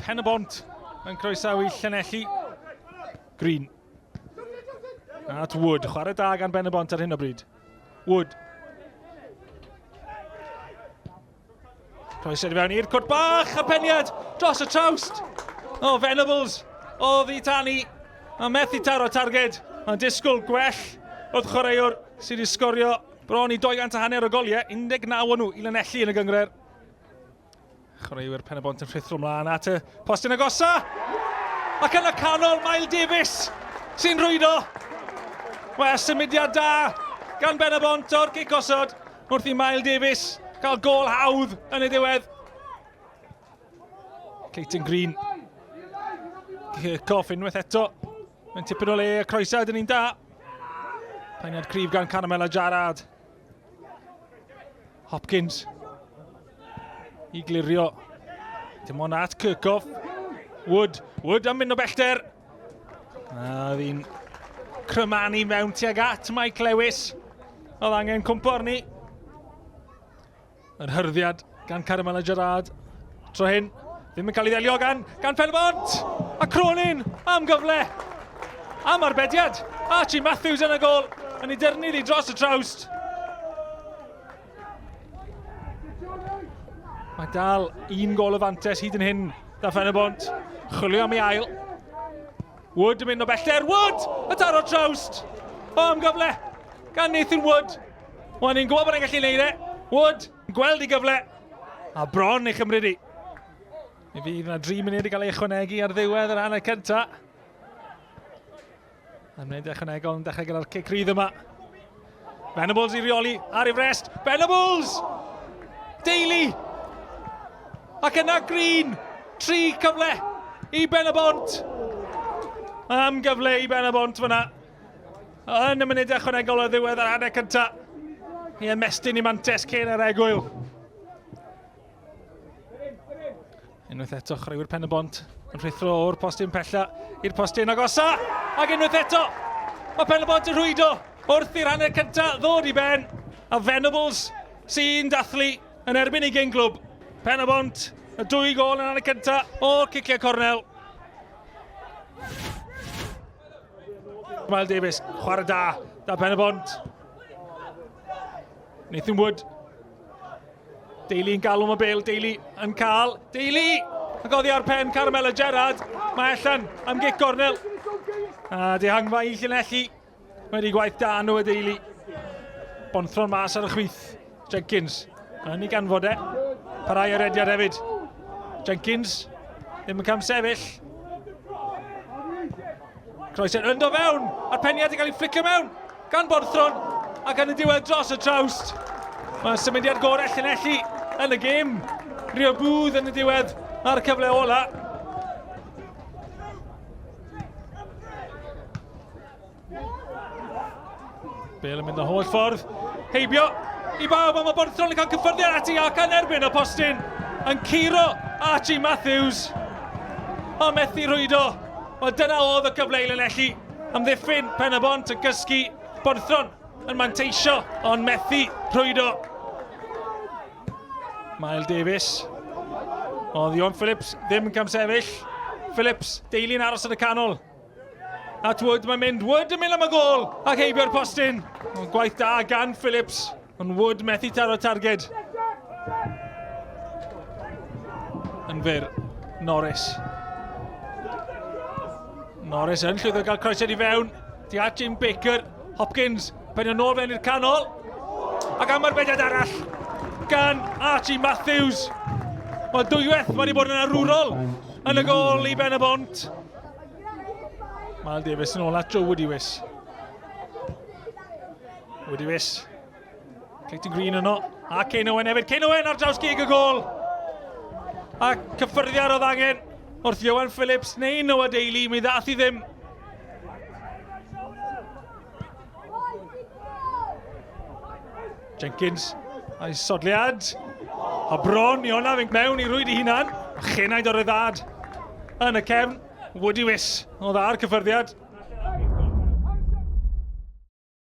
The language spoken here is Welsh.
Pen-y-bont yn croesawu Llanelli. Green. At Wood. Chwarae da gan Ben-y-bont ar hyn o bryd. Wood. Croesiad i fewn i'r cwrt bach, a peniad dros y trawst. O, Venables, o ddi tani. A methu taro targed. Mae'n disgwyl gwell wrth chwaraewr sydd wedi sgorio bron i 250 o goliau, 19 o nhw i Lanelli yn y gyngred. Chwaraewyr Pen-y-bont yn rhuthro mlaen at y postyn agosa. Ac yn y canol, Mael Davies sy'n rhwydo. Wel, symudiad da gan Ben-y-bont o'r gic osod wrth i Mael Davies gael gol hawdd yn y diwedd. Clayton Green. Kirchhoff unwaith eto. Mae'n tipyn o le, y croesad yn un da. Peniad cryf gan Caramel a Jarrard. Hopkins i glirio. Dim ond at Kirchhoff. Wood. Wood am mynd o bellter. A ddi'n crymanu mewn tuag at Mike Lewis. Oedd angen cwmpo arni. Yr hyrddiad gan Caramel a Gerard. Tro hyn, ddim yn cael ei ddelio gan, gan Penbont! A Cronin am gyfle! Am arbediad! Archie Matthews yn y gol, yn ei dyrnu iddi dros y trawst. Mae dal un gol o fantes hyd yn hyn da Phen-y-bont. Chwilio am ei ail. Wood yn mynd o bellter. Wood! Y taro trawst! O, am gyfle! Gan Nathan Wood. Wel, ni'n gwybod bod e'n gallu neud e. Wood, yn gweld ei gyfle. A bron ei chymryd i. Mi fydd yna dri munud i gael ei ychwanegu ar ddiwedd yr hanner cynta. A'r munud ychwanegol yn dechrau gyda'r cic rydd yma. Venables i reoli ar ei frest. Venables! Daly! Ac yna Green! Tri cyfle i Ben y Bont. Am gyfle i Ben y Bont fyna. Yn y munud ychwanegol o ddiwedd yr hanner cynta. I ymestyn i mantes cyn yr egwyl. Unwaith eto, chwaraewyr Pen y Bont yn rhuthro o'r postyn pella i'r postyn agosa. Ac unwaith eto, mae Pen y Bont yn rhwydo wrth i'r hanner cynta ddod i ben. A Venables sy'n dathlu yn erbyn ei gyn glwb. Pen y Bont, y dwy gol yn hanner cynta o'r ciciau cornel. Miles Davies, chwarae da, da pen y bont. Nathan Wood. Daly yn galw am y bel, Daly yn cael. Daly! Ac oddi ar pen Carmela Gerrard. Mae allan am gic gornel. A dihangfa i Llanelli. Wedi gwaith da nhw y Daly. Bonthron mas ar y chwith. Jenkins yn ei ganfod e. Parau ar rediad hefyd. Jenkins ddim yn camsefyll. Croesiad yn do fewn, a'r peniad yn cael ei fflicio mewn gan Borthron ac yn y diwedd dros y trawst. Mae symudiad gorau Llanelli yn y gêm. Rio Booth yn y diwedd ar y cyfle ola. Bale yn mynd y holl ffordd. Heibio i bawb, ond mae Borthron yn cael cyffyrddiad ati ac yn erbyn y postyn. Yn curo Archie Matthews. Ond methu rhwydo. Wel, dyna oedd y cyfle i Lanelli. Amddiffyn Pen y Bont yn cysgu. Borthron yn manteisio, ond methu rhwydo. Mael Davies. Oedd Ion Phillips ddim yn camsefyll. Phillips, deulu'n aros yn y canol. At Wood mae'n mynd. Wood yn mynd am y gol ac heibio'r postyn. Gwaith da gan Phillips, ond Wood methu taro targed. Yn fyr, Norris. Norris yn llwyddo gael croesiad i fewn. Di at Jim Baker. Hopkins, penio nôl fewn i'r canol. Ac am arbediad arall gan Archie Matthews. Mae dwywaith wedi bod yn arwrol yn y gol i Ben y Bont. Miles Davis yn ôl at Joe Woodiwis. Woodiwis. Clayton Green yno. A Kane Owen hefyd. Kane Owen ar draws gig y gol. A cyffyrddiad oedd angen wrth Iwan Phillips neu Noah Daly. Mi ddath i ddim. Jenkins a'i sodliad. A bron i hwnna fynd mewn i rwyd i hunan. Chenaid o'r ryddhad yn y cefn. Woody Wiss oedd ar cyffyrddiad.